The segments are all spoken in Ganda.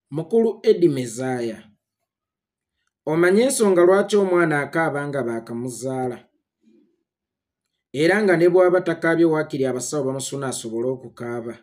Mukulu Eddie Mezaya, omanyi ensonga lwaki omwana akaaba nga baakamuzaala era nga ne bw'aba takaabye waakiri abasawo bamusuna asobole okukaaba?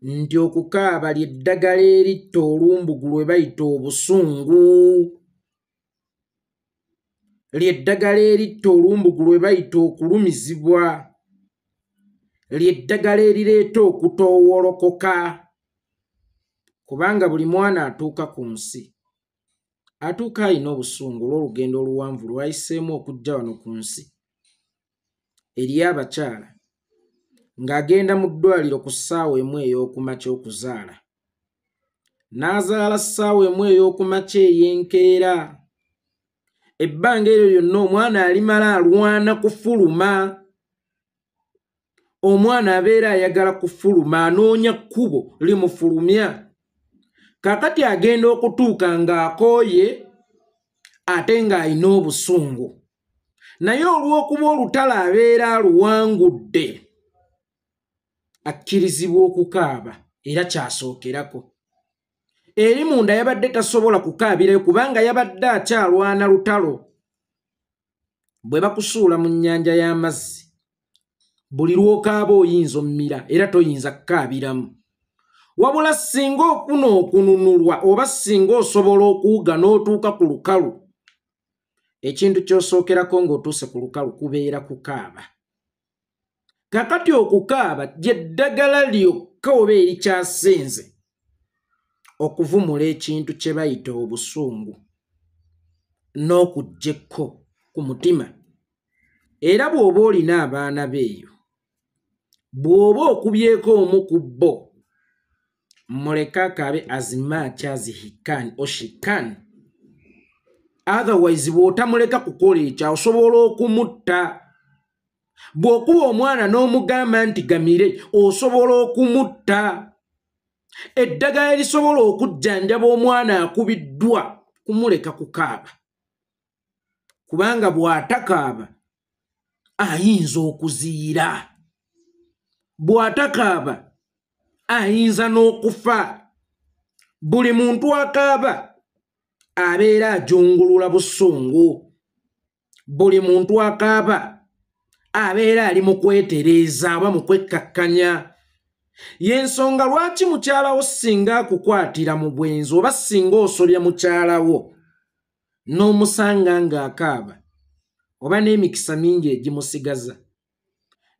Nti okukaaba ly'eddagala eritta olumbugu lwe bayita obusungu, ly'eddagala eritta olumbugu lwe bayita okulumizibwa, ly'eddagala erireeta okutoowolokoka. Kubanga buli mwana atuuka ku nsi atuuka alina obusungu olw'olugendo oluwanvu lwayiseemu okujja wano ku nsi. Eriyo abakyala ng'agenda mu ddwaliro ku ssaawa 1 ey'okumakya okuzaala, n'azaala ssaawa 1 ey'okumakya ey'enkeera. Ebbanga eryo lyonna omwana alimala alwana kufuluma, omwana abeera ayagala kufuluma, anoonya kkubo limufulumya. Kaakati agenda okutuuka ng'akooye ate ng'alina obusungu, naye olw'okuba olutalo abeera aluwangudde akkirizibwa okukaaba, era kyasookerako. Eri munda yabadde tasobola kukaabirayo kubanga yabadde akyalwana lutalo. Bwe bakusuula mu nnyanja y'amazzi, buli lw'okaaba oyinza ommira era toyinza kukaabiramu. Wabula singa ofuna okununulwa oba singa osobola okuwuga n'otuuka ku lukalu, ekintu ky'osookerako ng'otuuse ku lukalu kubeera kukaaba. Kakati okukaaba ly'eddagala lyokka oba erikyasinze okuvumula ekintu kye bayita obusungu n'okujja ekko ku mutima. Era bw'oba olina abaana beeyo, bw'oba okubyeko omu ku bo, muleke akaabe as much as he can or she can. Otherwise bw'otamuleka kukola ekyo osobola okumutta. Bw'okuba omwana n'omugamba nti gamire, osobola okumutta. Eddagala erisobola okujjanjaba omwana akubiddwa kumuleka kukaaba, kubanga bw'atakaaba ayinza okuziyira, bw'atakaaba ayinza n'okufa. Buli muntu akaaba abeera ajungulula busungu, buli muntu akaaba abeera ali mu kwetereeza oba mu kwekkakkanya. Y'ensonga lwaki mukyalawo singa akukwatira mu bwenzi oba singa osobya mukyalawo n'omusanga ng'akaaba oba n'emikisa mingi egimusigaza,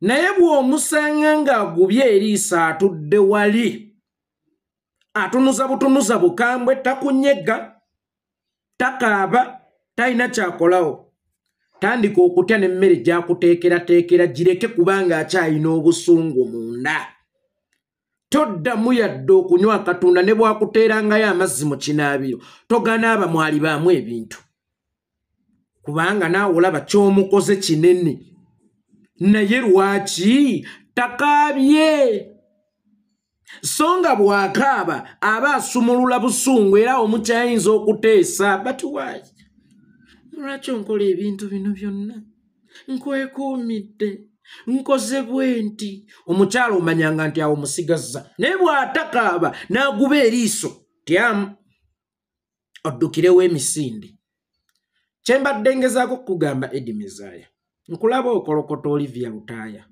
naye bw'omusanga ng'agubye eriiso atudde wali atunuza butunuza bukambwe, takunyega, takaaba, talina kyakolawo, tandika okutya n'emmere gy'akuteekerateekera gireke kubanga akyalina obusungu munda. Toddamu yadde okunywa akatunda ne bw'akuteerangayo amazzi mu kinaabiro, toganaaba mwalibaamu ebintu, kubanga naawe olaba ky'omukoze kinene. Naye lwaki takaabye? So nga bw'akaaba aba asumulula busungu, era omukyayinza okuteesa bati why lwaki onkola ebintu bino byonna, nkwekuumidde, nkoze bwe nti. Omukyala omanyanga nti awo musigazza, naye bw'atakaaba n'aguba eriiso tyamu oddukirewo emisinde. Kye mbadde ngezaako okukugamba Eddie Mezaya, nkulaba okolokota Olivia Lutaaya,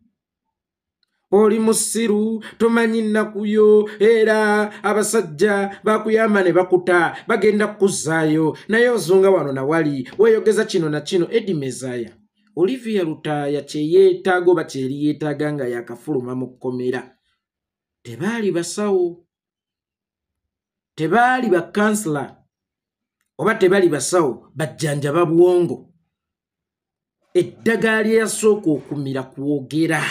oli musiru, tomanyi nnaku yo, era abasajja bakuyamba ne bakuta, bagenda kukuzzaayo, naye ozunga wano na wali, weeyogeza kino na kino. Eddie Mezaya, Olivia Lutaaya kye yeetaaga oba kyeri yeetaaga nga yakafuluma mu kkomera, tebaali basawo, tebaali bakansula oba tebali basawo bajjanjaba bwongo. Eddagala lye yasooka okumira kwogera,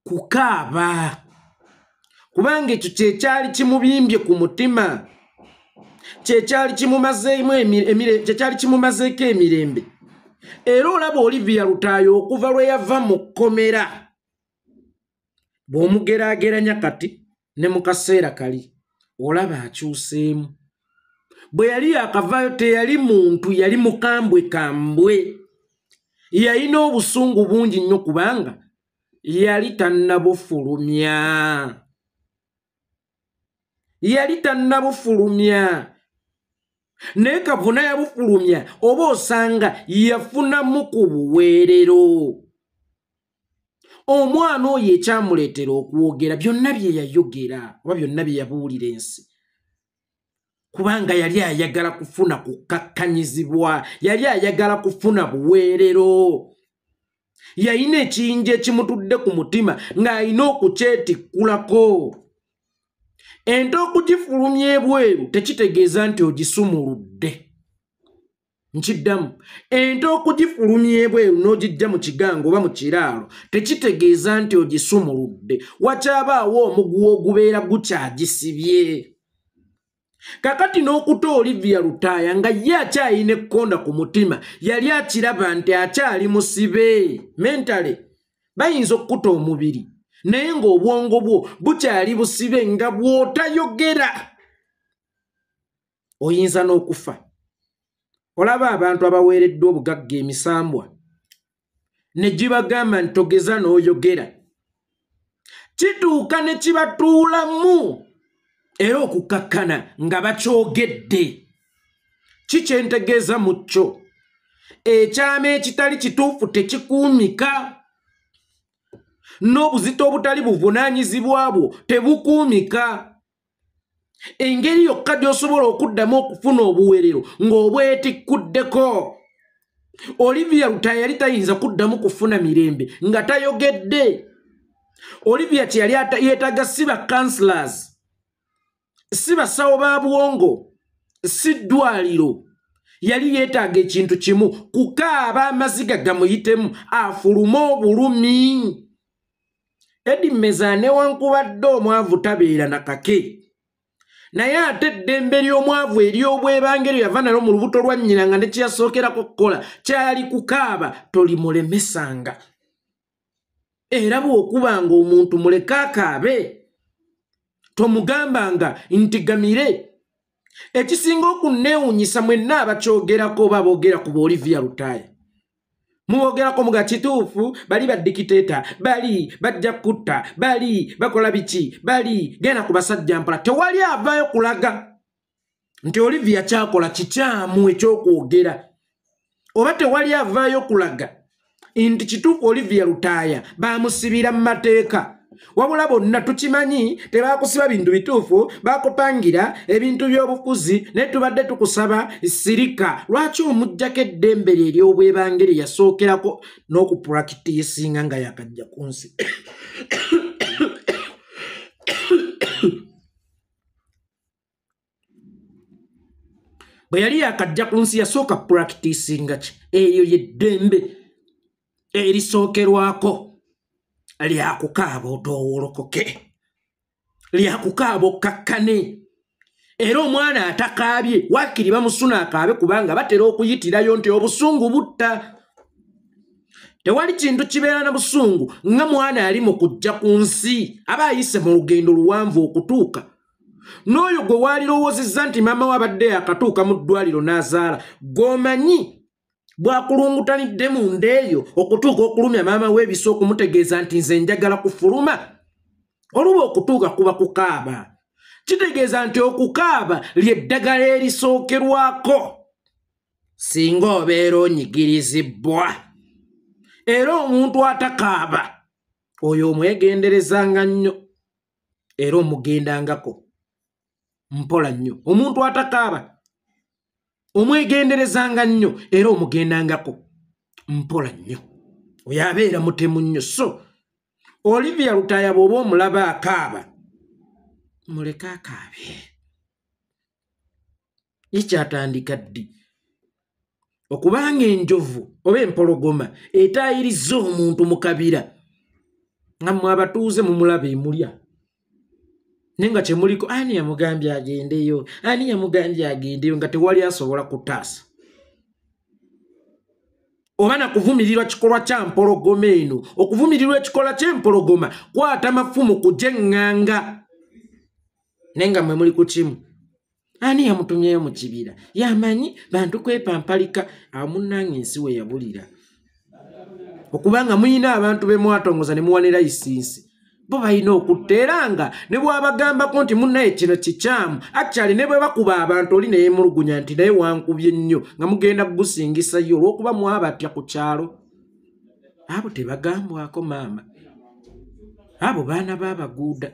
kukaaba, kubanga ekyo kyekyali kimubimbye ku mutima, kyekyali kimumazeeko emirembe. Era olaba Olivia Lutaaya okuva lwe yava mu kkomera, bw'omugeraageranya kati ne mu kaseera kali, olaba akyuseemu. Bwe yali yakavaayo teyali muntu, yali mukambwe kambwe, yalina obusungu bungi nnyo kubanga yali tannabufulumya. Yali tannabufulumya, naye Kavuna yabufulumya oba osanga yafunamu ku buweerero. Omwana oyo ekyamuleetera okwogera byonna bye yayogera oba byonna bye yabuulira ensi, kubanga yali ayagala kufuna kukakkanyizibwa, yali ayagala kufuna buweerero. Yalina ekiyinja ekimutudde ku mutima ng'alina okukyetikkulako. Ente okugifulumya ebweru tekitegeeza nti ogisumuludde. Nkiddamu, ente okugifulumya ebweru n'ogijja mu kigango oba mu kiraalo tekitegeeza nti ogisumuludde. Wakyabaawo omuguwa ogubeera gukyagisibye. Kakati n'okuta Olivia Lutaaya nga ye akyalina ekkonda ku mutima, yali akiraba nti akyali musibe mentale. Bayinza okukuta omubiri naye ng'obwongo bwo bukyali busibe, nga bw'otayogera oyinza n'okufa. Olaba abantu abaweereddwa obugagga emisambwa ne gibagamba nti togeza n'oyogera, kituuka ne kibatuulamu era okukakkana nga bakyogedde. Kikyentegeeza mu kyo, ekyama ekitali kituufu tekikuumika, n'obuzito obutali buvunaanyizibwa bwo tebukuumika. Engeri yokka gy'osobola okuddamu okufuna obuweerero ng'obwetikkuddeko. Olivia Lutaaya yali tayinza kuddamu kufuna mirembe nga tayogedde. Olivia kye yali yeetaaga si ba counselors, si basawo ba bwongo, si ddwaliro. Yali yeetaaga ekintu kimu, kukaaba amaziga gamuyitemu afulume obulumi. Eddie Meza newankubadde omwavu tabeera na kake, naye ate eddembe ly'omwavu ery'obwebangeri yava nalyo mu lubuto lwa nnyina nga ne kye yasookerako okukola kyali kukaaba, tolimulemesanga. Era bw'okubanga omuntu muleke akaabe, tomugambanga nti gamire. Ekisinga okunneewuunyisa mwenna abakyogerako oba aboogera ku Olivia Lutaaya, mubogerako muga kituufu, bali badikiteeta, bali bajja kutta, bali bakola biki, bali genda ku basajja mpola. Tewali avaayo kulaga nti Olivia kyakola kikyamu ekyokwogera, oba tewali avaayo kulaga nti kituufu Olivia Lutaaya bamusibira mu mateeka. Wabula bonna tukimanyi tebakusiba bintu bituufu, bakupangira ebintu by'obufuzi, naye tubadde tukusaba sirika. Lwaki omuggyako eddembe lye ery'obwebangeri yasookerako n'okupulakitiisinga nga yakajja ku nsi? Bwe yali yakajja ku nsi yasooka pulakitiisinga ki? Eryo ly'eddembe erisookerwako lyakukaaba otoowolokoke, lyakukaaba okkakkane. Era omwana atakaabye waakiri bamusuna akaabe, kubanga batera okuyitirayo nti obusungu butta. Tewali kintu kibeera na busungu nga mwana ali mu kujja ku nsi, aba ayise mu lugendo luwanvu okutuuka. N'oyo gwe waalirowoozezza nti maama we abadde yakatuuka mu ddwaliro n'azaala, gw'omanyi bwakulungutanidde munda eyo okutuuka okulumya maama w'ebiso okumutegeeza nti nze njagala kufuluma. Oluba okutuuka kuba kukaaba, kitegeeza nti okukaaba ly'eddagala erisookerwako singa obeera onyigirizibwa. Era omuntu atakaaba oyo omwegenderezanga nnyo era omugendangako mpola nnyo. Omuntu atakaaba omwegenderezanga nnyo era omugendangako mpola nnyo, oyo abeera mutemu nnyo. So Olivia Lutaaya bw'oba omulaba akaaba, muleke akaabe. Ye kyatandika ddi okubanga enjovu oba empologoma etaayiriza omuntu mu kabira nga mmwe abatuuze mumulaba emulya, naye nga kyemuliko ani yamugambye agendeyo, ani yamugambye agendeyo, nga tewali asobola kutaasa oba nakuvumirirwa kikolwa kya mpologoma eno. Okuvumirirwa ekikolwa ky'empologoma kwata mafumu kujeŋŋanga, naye nga mmwe muli ku kimu. Ani yamutumyeyo mu kibira? Yamanyi bantu kwepampalika. Awo munnange ensi we yabulira, okubanga muyina abantu be mwatongoza ne muwanira lisinsi. Bo balina okutta, era nga ne bw'abagambako nti munnaye kino kikyamu, actually ne bwe bakuba abantu oli ne yeemulugunya nti naye wankubye nnyo, nga mugenda kugusingisayo olw'okuba mwabatya ku kyalo. Abo tebagambwako maama, abo baana b'abaguuda.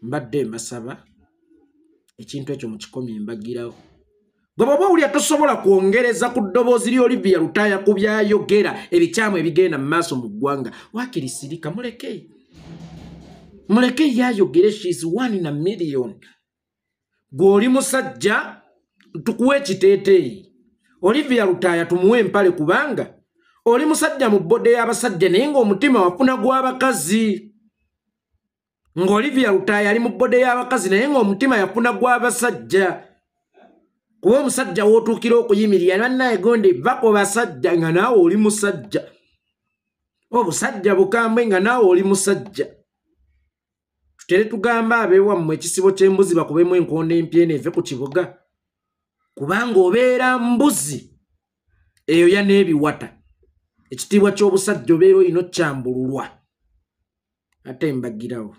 Mbadde mbasaba ekintu ekyo mukikomye mbagirawo. Gwe bw'oba owulira tosobola kwongereza ku ddoboozi lya Olivia Lutaaya ku byayogera ebikyamu ebigenda mu maaso mu ggwanga, waakiri sirika, muleke. Muleke ye ayogere, she is one in a million. Gwe oli musajja, tukuwe ekiteeteeyi. Olivia Lutaaya tumuwe empale kubanga oli musajja mu bbode y'abasajja naye ng'omutima wafuna gw'abakazi. Ng'Olivia Lutaaya ali mu bbode y'abakazi naye ng'omutima yafuna gw'abasajja. Kuba omusajja w'otuukira okuyimirira bannaye gondi va ku basajja nga naawe oli musajja. Obusajja bukambwe nga naawe oli musajja. Tutere tugamba abeewammwe ekisibo ky'embuzi bakubemu enkondo empya eno eve ku kibuga. Kubanga obeera mbuzi eyoya n'ebiwata. Ekitiibwa ky'obusajja obeera olina okyambululwa. Ate mbagirawo.